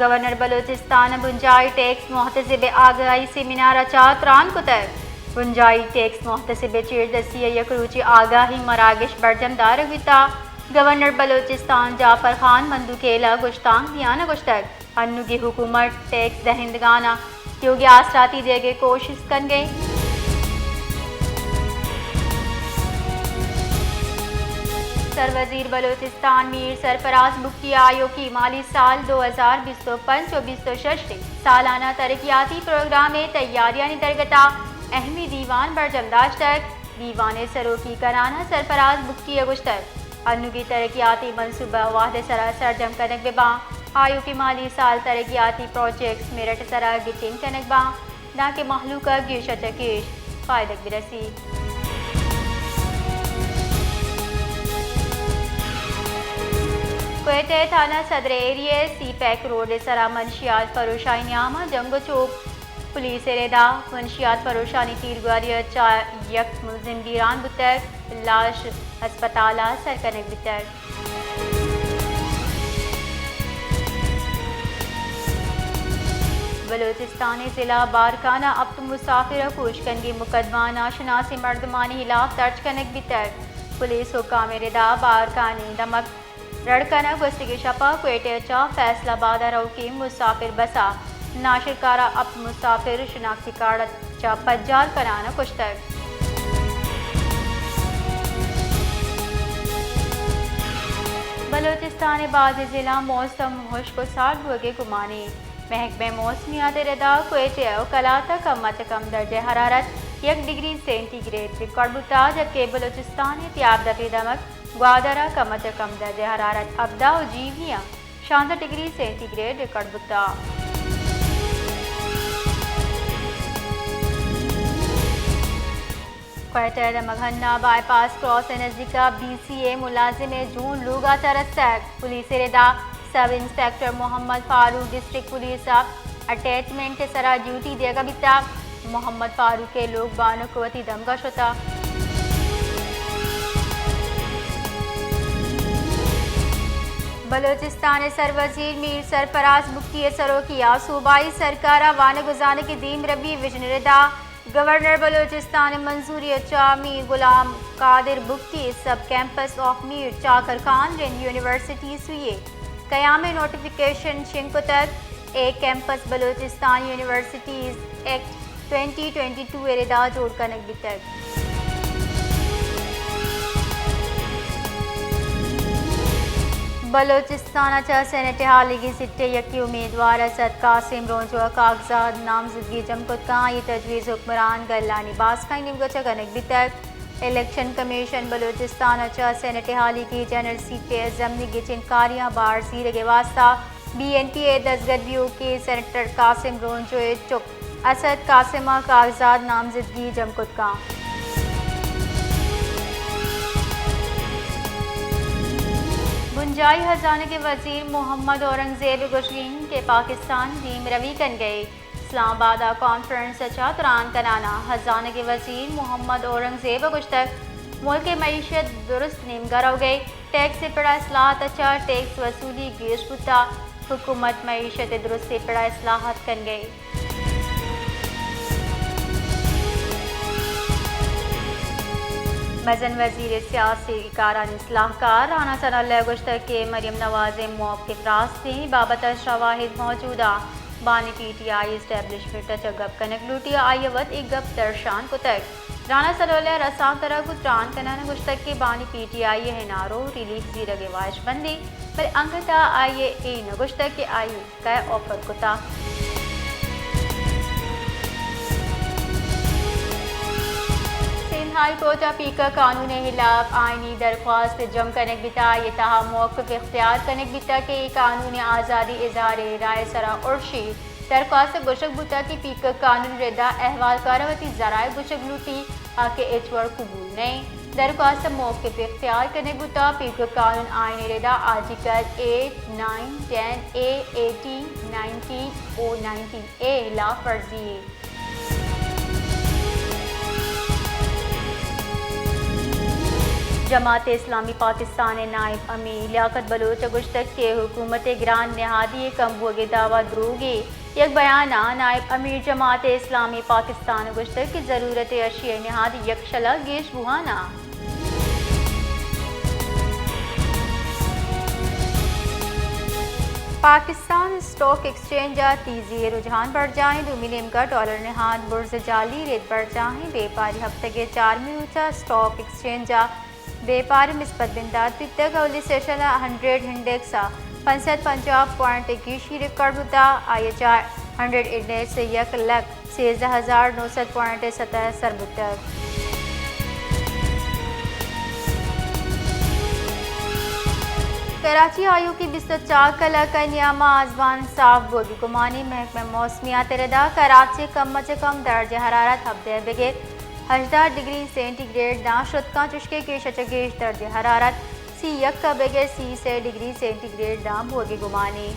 گورنر بلوچستان ءَ بنجاہی ٹیکس محتسب ءِ آگاہی سیمینار ءَ چہ تران کتگ۔ بنجاہی ٹیکس محتسب ءِ چیردستی ءَ یک روچی آگاہی مراگش برجم دارگ بیتگ۔ گورنر بلوچستان جعفر خان مندوخیل ءَ گشتانک دیان ءَ گوشتگ، انوگیں حکومت ٹیکس دہندگان ءَ تیوگیں آسراتی دیگ ءِ کوشست کنگ ءَ اِنت۔ سروزیر بلوچستان میر سرفراز بگٹی ءَ آیوکیں مالی سال دو ہزار بیست ءُ پنچ ءُ بیست ءُ شش ءِ سالانہ ترقیاتی پروگرام ءِ تیاریانی درگت ءَ اہمیں دیوان برجم داشتگ۔ دیوان ءِ سروکی کنان ءَ سرفراز بگٹی ءَ گوشتگ، انوگیں ترقیاتی منصوبہ وہد ءِ سرا سرجم کنگ بہ باں، آیوکیں مالی سال ترقیاتی پروجیکٹس میرٹ ءِ سرا گچین کنگ باں، دانکہ مہلوک ءَ گیش ءَ چہ گیش فائدگ بہ رسیت۔ کوئٹہ ءِ تھانہ صدر ایریا ءِ سی پیک روڈ ءِ سرا منشیات فروشانی نیام ءَ جنگ ءُ چوپ۔ پولیس ءِ ردا منشیات فروشانی تیرگواری ءَ چہ یک ملزم گیران بوتگ، لاش ہسپتال ءَ سر کنگ بیتگ۔ بلوچستان ءِ ضلع بارکھان ءَ ہپت مسافر ءِ کوش کنگی مقدمہ ناشناسیں مردمانی ہلاپ درج کنگ بیتگ۔ پولیس حکام ءِ ردا بارکھان ءِ دمگ رڑ کنگ گوستگیں شپ ءَ کوئٹہ ءَ چہ فیصل آباد ءَ روکیں مسافر بس ءِ ناشرکار ءَ ہپت مسافر شناختی کارڈ ءَ چہ پجار کنان ءَ کشتگ۔ بلوچستان ءِ بازیں ضلع موسم ہشک ءُ سارڈ بوگ ءِ گمان اِنت۔ محکمہ موسمیات ءِ ردا کوئٹہ ءُ قلات ءَ کم ءَ چہ کم درجہ حرارت یک ڈگری سینٹی گریڈ ریکارڈ بوتگ، جبکہ بلوچستان ءِ تیاب دپی دمگ گوادر ءَ کم ءَ چہ کم درجہ حرارت ہبدہ ءُ جیونی ءَ شانزدہ ڈگری سینٹی گریڈ ریکارڈ بوتگ۔ کوئٹہ ءِ دمگھنا بائی پاس کراس ءِ نزیک ءَ بی سی اے ملازم ءِ جون لوگ ءَ چہ رستگ۔ پولیس ءِ ردا سب انسپکٹر محمد فاروق ڈسٹرکٹ پولیس ءِ اٹیچمنٹ ءِ سرا ڈیوٹی دیگ ءَ بیتگ۔ محمد فاروق ءِ لوگ بانک وتی دمگ ءَ شتگ۔ بلوچستان ءِ سروزیر میر سرفراز بگٹی ءِ سروکی ءَ صوبائی سرکار ءَ وانگ ءُ زانگ ءِ دیمروی وژن ءِ ردا گورنر بلوچستان ءِ منظوری ءَ چہ Mir Ghulam Qadir Bugti sub campus of Mir Chakar Khan Rind university Sui ءَ قیام ءِ نوٹیفکیشن شنگ کتگ۔ اے campus Balochistan universities act twenty twenty two ءِ ردا جوڑ کنگ بیتگ۔ بلوچستان ءَ چہ سینیٹ ءِ ہالیگی سیٹ ءِ یکیں امیدوار اسد قاسم رونجو ءَ کاغذات نامزدگی جم کت کن، آئی ءِ تجویز حکمران گلانی باسکانی نیمگ ءَ چہ کنگ بیتگ۔ الیکشن کمیشن بلوچستان ءَ چہ سینیٹ ءِ ہالیگی جنرل سیٹ ءِ ضمنی گچین کاریاں بہر زیرگ ءِ واستہ بی این پی ءِ دزگٹ بیوکیں سینیٹر قاسم رونجو ءِ چک اسد قاسم ءَ کاغذات نامزدگی جم کت کن۔ بنجاہی ہزانگ ءِ وزیر محمد اورنگزیب ءِ گوشگ اِنت کہ پاکستان دیمروی کنگ ءَ اسلام آباد ءَ کانفرنس ءَ چہ تران کنان ءَ ہزانگ ءِ وزیر محمد اورنگزیب ءَ گوشتگ، ملک ءِ معیشت درست نیمگ ءَ روگ ءَ، ٹیکس ءِ پڑ ءَ اصلاحات ءَ چہ ٹیکس وصولی گیش بوتگ، حکومت معیشت ءِ درستیں پڑ ءَ اصلاحات کنگ ءَ۔ مزن وزیر ءِ سیاسی کارانی سلاہکار رانا ثناء اللہ ءَ گوشتگ کہ مریم نواز ءِ موقف راستیں، بابت ءَ شواہد موجود اَنت۔ بانی پی ٹی آئی اسٹیبلشمنٹ ءَ چہ گپ کنگ لوٹی، آئی ءَ وت اے گپ درشان کتگ۔ رانا ثناء اللہ ءَ رسانکدراں گوں تران کنان ءَ گوشتگ کہ بانی پی ٹی آئی ءِ این آر او ریلیف زیرگ ءِ واہشمندے، بلے انگت ءَ آئی ءَ اے نہ گوشتگ کہ آئی ءَ کئے آفر کتگ۔ سندھ ہائی کورٹ ءَ پیکر قانون ءِ ہلاپ آئینی درخواست جم کنگ بیتگ، آئی ءِ تہا موقف اختیار کنگ بیتگ کہ اے قانون آزادی اظہار رائے ءِ سرا ارشی۔ درخواست ءَ گوشگ بوتگ کہ پیکر قانون ءِ ردا احوالکار ءَ وتی ذرائع گوشگ لوٹی، آ کہ ہچ وڑ قبول نہ اِنت۔ درخواست ءَ موقف اختیار کنگ بوتگ، پیکر قانون آئین ءِ ردا article at, nine, ten a, eighteen, nineteen او نائنٹین اے ءِ ہلاپ ورزی اِنت۔ جماعت اسلامی پاکستان ءِ نائب امیر لیاقت بلوچ ءَ گوشتگ کہ حکومت ءِ گران نہادی ءِ کم بوگ ءِ دعوی دروگے۔ یک بیان ءَ نائب امیر جماعت اسلامی پاکستان ءَ گوشتگ کہ ضرورت ءَ اشی ءِ نہاد یکشل ءَ گیش بوان ءَ۔ پاکستان اسٹاک ایکسچینج ءَ تیزی ءِ رجحان برجاہیں، دومی نیمگ ءَ ڈالر نہاد برز جعلی رد برجاہیں، بیپاری ہفتگ ءِ چارمی روچ ءَ اسٹاک ایکسچینج ءَ بیپار مثبت بندات بیتگ، اولی سیشن ءَ ہنڈریڈ انڈیکس ءَ پنچ سد پنجاہ پوائنٹ ءِ گیشی ریکارڈ بوتگ، I H R hundred index ءَ یک لکھ سیزدہ ہزار نو سد پوائنٹ ءِ سطح ءَ سر بوتگ۔ کراچی ءَ آیوکیں بیست ءُ چار کلک ءِ نیام ءَ آزمان صاف بوگ ءِ گمانے، محکمہ موسمیات ءِ ردا کراچی ءَ کم ءَ چہ کم درجہ حرارت ہبدہ بگر ہژدہ ڈگری سینٹی گریڈ داں شت کاں، چوشکہ گیش ءَ چہ گیش درجہ حرارت سی یک ءَ بگر سی سے ڈگری سینٹی گریڈ داں بوگ ءِ گمانے۔